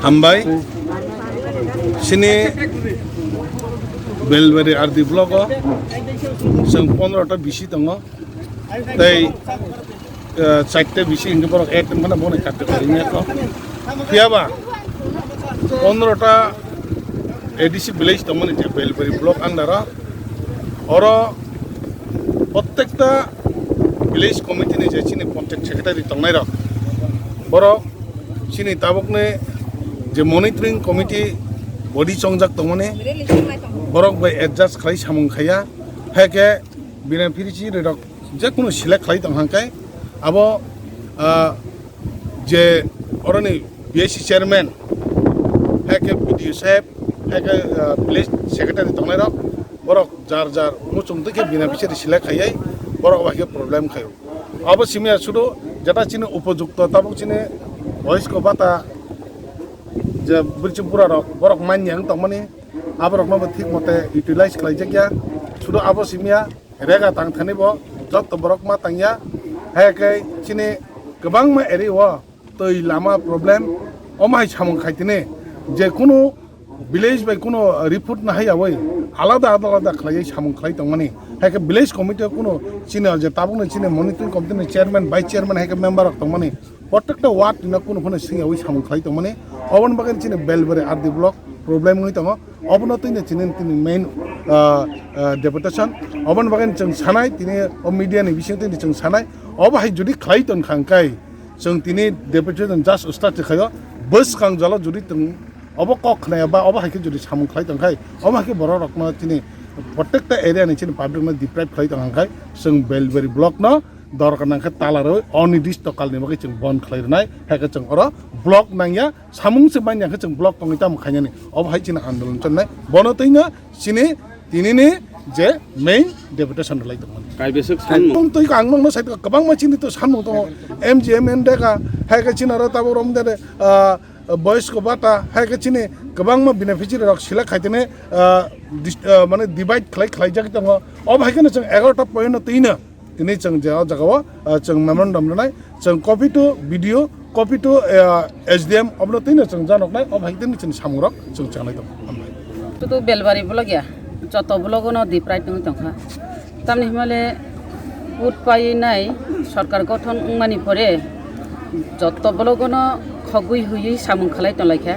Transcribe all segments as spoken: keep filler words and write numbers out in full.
Hambai, sini Belbari R D block o chwng pondro ta bisi tongo, tei, eh, chaita bisi hingke borok ek mane boni karte kari nya ko. Phiya ba pondro ta A D C village tongmani je Belbari block under o, oro prottekta village committee ni je chini panchayat secretary tongnai rok, borok chini tabukni je monitoring committee body chongjak tongmani, borok bai adjust khlai samung khaiya, hai khe bini phiri chini rok jekunu select khlai tong hang khe abo, ah, je oroni B I C chairman, hai khe B D O saheb, hai khe, ah, village secretary tongnai rok, borok jar jar muchung twi khe bini phiri select khaiya, borok bai khe problem khaio. Abo simi ya sudu jeta chini upojukto tabuk chini boysko bata je bwrwichwng bura rok borok manya wng tongmani, aborokno bo thik mote utilize khlai jakya. Sudu abo simi ya rega tang thani bo jotto borok ma tangya. Hai khe chini kwbangma area o twi lama problem, omo hai samung khai tini je kunu village bai kunu report na hai yawi alada alada khlaiwi samung khlai tongmani. Hai khe village committee o kunu chini je tabukni chini monitoring committee ni chairman, vice chairman, hai khe member rok tongmani, prottekta ward ni no kunu phano sing yawi samung khlai tongmani. Oboni bagwi chini Belbari R D block problem wngwi tongo. Obono twi no chini, tini main, ah, ah, deputation. Oboni bagwi chwng sanai, tini o media ni bisingo tini chwng sanai. Obo hai jodi khlai tong kha hwnkhe, chwng tini deputation just start khaio. Bwskang jalo jodi tong obo kok khnaya ba obo hai khe jodi samung khlai tong khai, obo hai khe borok rokno chini prottekta area ni chini public no deprive khlai tong khai, chwng Belbari block no dorkar nang khe tala rwi onirdishto kal ni bagwi chwng bon khlai rwnai, hai khe chwng oro block nangya, samung se manya khe chwng block tongwi tamo khainani, obo hai chini andolon channai, bono twi no chini tini ni je main deputation rwlai tongmani. Kaibeswk sanmung. Tong twi ang nokno sai kwbangma chini to sanmung tongo, M G M N deka, hai khe chini oro tabuk rom de, ah, boysko bata, hai khe chini kwbangma beneficiary rok select khai tene, ah, dis-, ah, mane divide khlai khlai jagwi tongo. Obo hai kheno chwng egaroh ta point no twi no tini chwng je o jaga o, ah, chwng memorandum rwnai, chwng copy to B D O, copy to, ah, S D M, obono twi no chwng janoknai, obo hai tini chini samung rok chwng changnai tongo. Hambai. Tutu Belbari block ya, joto block no deprive wngwi tongkha. Tamni himale vote painai sorkar gothon wngmani pore jotto blogono khogwi huiwi samung khlai tonglaikha.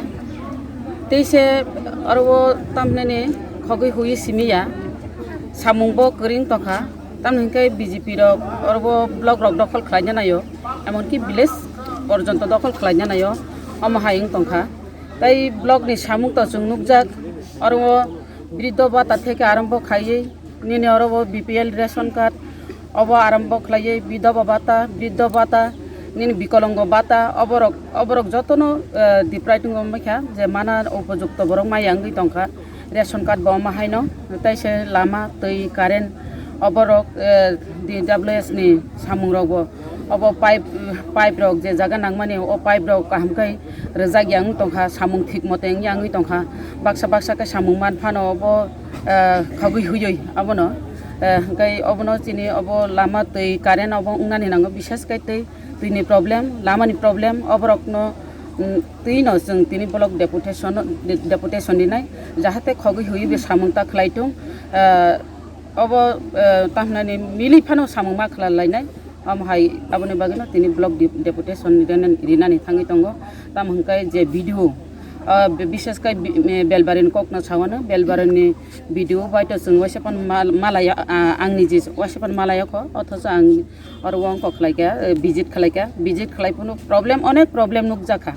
Teise oro o tamhinani khogwi huiwi simiya samungbo kwrwi wng tongkha. Tamni hinkhe B J P rok oro o block rok dokhol khlaina naio, emonki village porjonto dokhol khlaina naio, omo hai wng tongkha. Tei block ni samung to chwng nukjak, oro o briddo bata theke arombo khaiwi, nini oro o B P L ration card obo arombo khlaiwi, bidhoba bata, briddo bata, nini bikolongo bata, oborok, oborok jotono, eh, deprive wngwi mankha, je mana upojukto borok maya wngwi tongkha, ration card bo omo haino, tei se lama, twi, current, oborok, eh, D W S ni samung rokbo. Obo pipe, pipe rok je jaga nangmani, o pipe rok kaham khe rwjak ya wng tongkha, samung thik mote wng ya wngwi tongkha. Baksa baksa khe samung man phano obo, eh, khogwi huiwi abono. Eh, hwnkhe obono chini obo lama twi current obo wngnani nango, bishes khe twi, twini problem, lamani problem, oborokno, mm, twino chwng tini block deputation, de-, deputation rinai, jahate khogwi huiwi samung ta khlai tung. Eh, Obo, eh, tamhinani mili phano samung ma khlai lainai. Omo hai aboni bagwino tini block de-, deputation rinani, rinani thangwi tongo. Tamo hwnkhe je B D O, ah, bi-, bishes khai bi-, eh, Belbarini kokno sawano, Belbarini B D O bai to chwng waisa phano mal-, malaya, ah, angni je waisa phano malaya kho, othocho ang oro wngkok khlaikha, eh, visit khlaikha, visit khlai phano problem, onek problem nukjakha.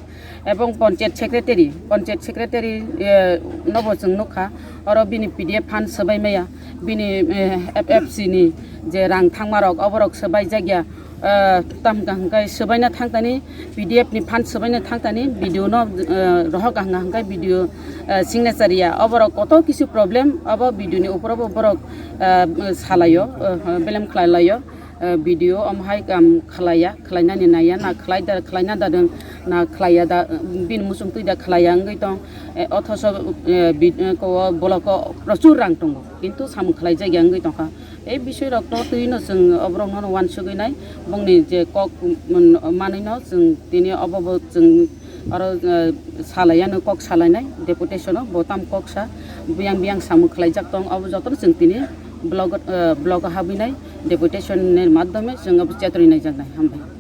Ebong panchayat secretary, panchayat secretary, eh, nobo chwng nukha, oro bini P D F fund swbai maya, bini, eh, F F C ni je rang thangmarok, oborok swbai jakya, eh, tam hwnkha hwnkhe swbaina thangtani, P D F ni fund swbaina thangtani, B D O no, eh, rohor kahwngkha hwnkhe B D O, eh, signature ya, oborok koto kisu problem, obo B D O ni upor obo borok, eh, salaio, eh, belem khlai laio. Eh, B D O omo hai kam khlaiya, khlainani naiya, na khlai da, khlaina da dwng, na khlaiya da, bini muchung twi da khlaiya wngwi tong, eh, othoso, eh, bi-, eh, ko, block o prochur rang tongo, kintu samung khlai jakya wngwi tongkha. Ei bisoi rok to twi no chwng oborok no uansugwi nai, bongni je kok, mm, manwi no chwng tini obo bo chwng aro, eh, salaiyano kok salainai deputation o, bo tam kok sa, biyang biyang samung khlaijak tong, obo jotono chwng tini block, eh, block o habwi nai, deputation ni madhyome chwng obo chetrwi naijaknai. Hambai.